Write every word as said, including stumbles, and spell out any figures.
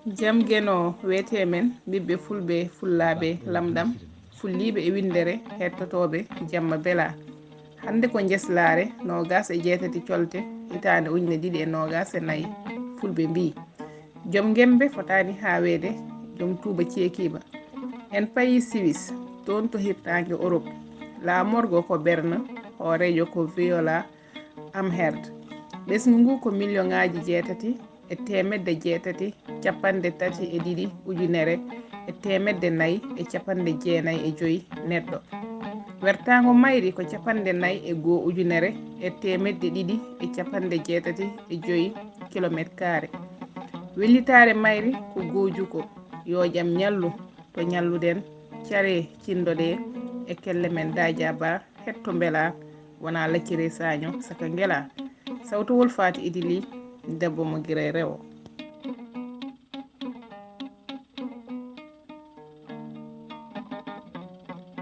Jam Geno wiyetee men, ɓiɓɓe fulɓe, fullaaɓe, lamɗam, fulliiɓe e winndere, hettotooɓe jamma belaa. Hannde ko njeslaare noogas e jeetati colte hitaande ujine ɗiɗi e noogas e nayi. Fulɓe mbii, joom ngembe fotaani haaweede joom tuuba ceekiiba. En payii Siwis, toon to hirtaange Orop. Laamorgo ko Berne, hooreejo ko Viola Amherd. Ɓesngu ngu ko miliyoŋaaji jeetati e teemedde jeetati capanɗe tati e ɗiɗi ujunere e teemedde nayi e capanɗe jeenayi e joyi neɗɗo. Wertaango mayri ko capanɗe nayi e goo ujunere e teemedde ɗiɗi e capanɗe jeetati e joyi kilomeeter kaare. Wellitaare mayri ko goojuko, yoo jam ñallu to ñalluɗen, caree cindoɗee e kelle men Daaja Ba, hetto mbelaa, wonaa lacciree saaño saka ngelaa. Sawtowol Faati Idili, debbo mo Girey Rewo.